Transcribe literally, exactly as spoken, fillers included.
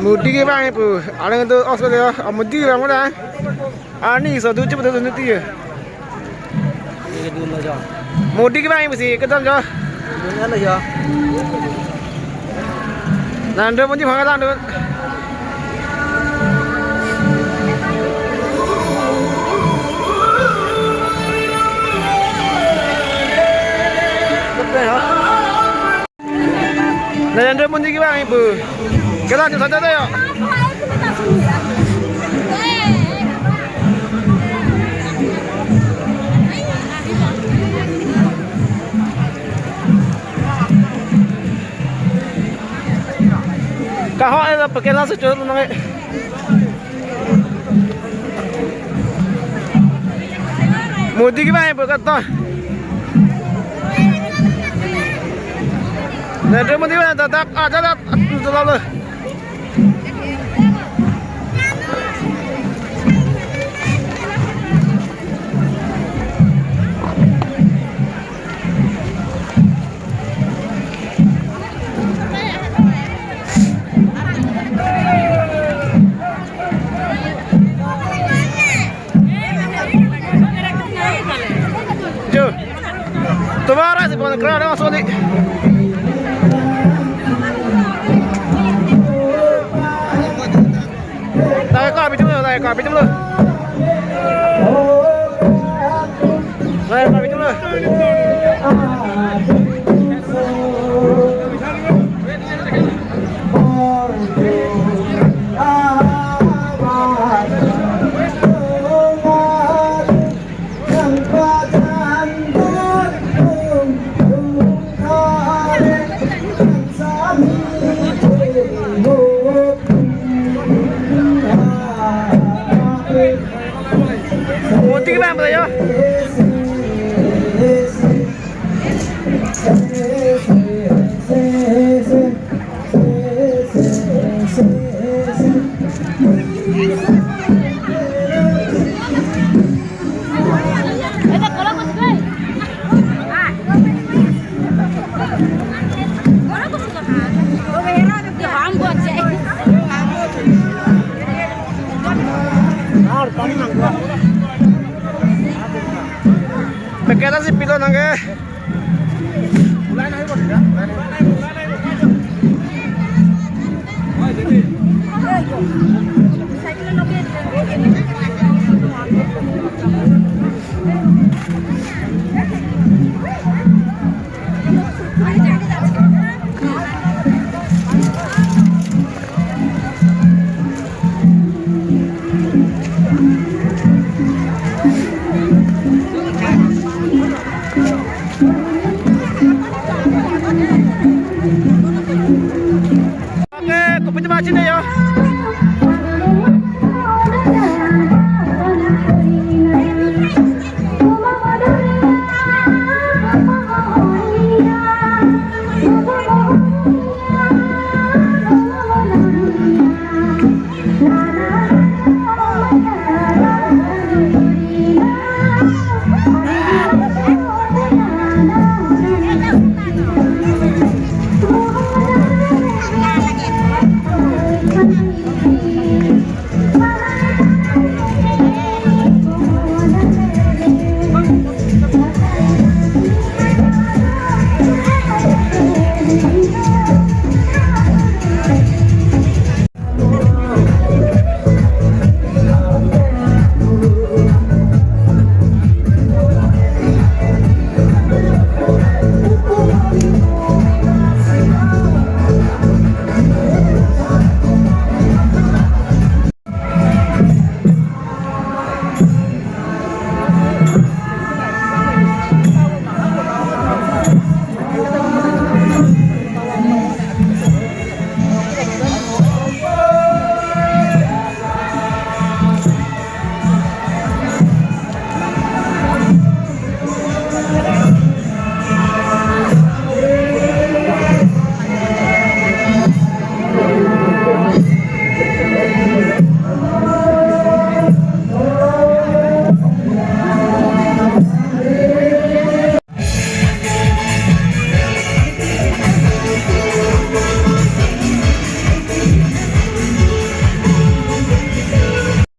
Modi kevang pu, alang do os do, ah, Modi kevang mo da. Ani so du chup do nu ti. Ini dun lo jo. Modi kevang pusi kedam jo. Dun lo jo. Nang do Modi bhang lang do. Narendra Modi kevang pu. Kelang jum saja yo. Kaho ela pakai langsung chot nang. Modi kevang pu kato. Narendra Modi kevang, dak, dak, ah, dak, dak, dak, dak. Jo. Tomorrow si pon kra dong soli. Tayo ka bitum lo, tayo ka bitum lo. Tayo ka bitum lo. Modi kevang pu yo. Packet si pilo nang ke. Oke, kopi cuma sini ya.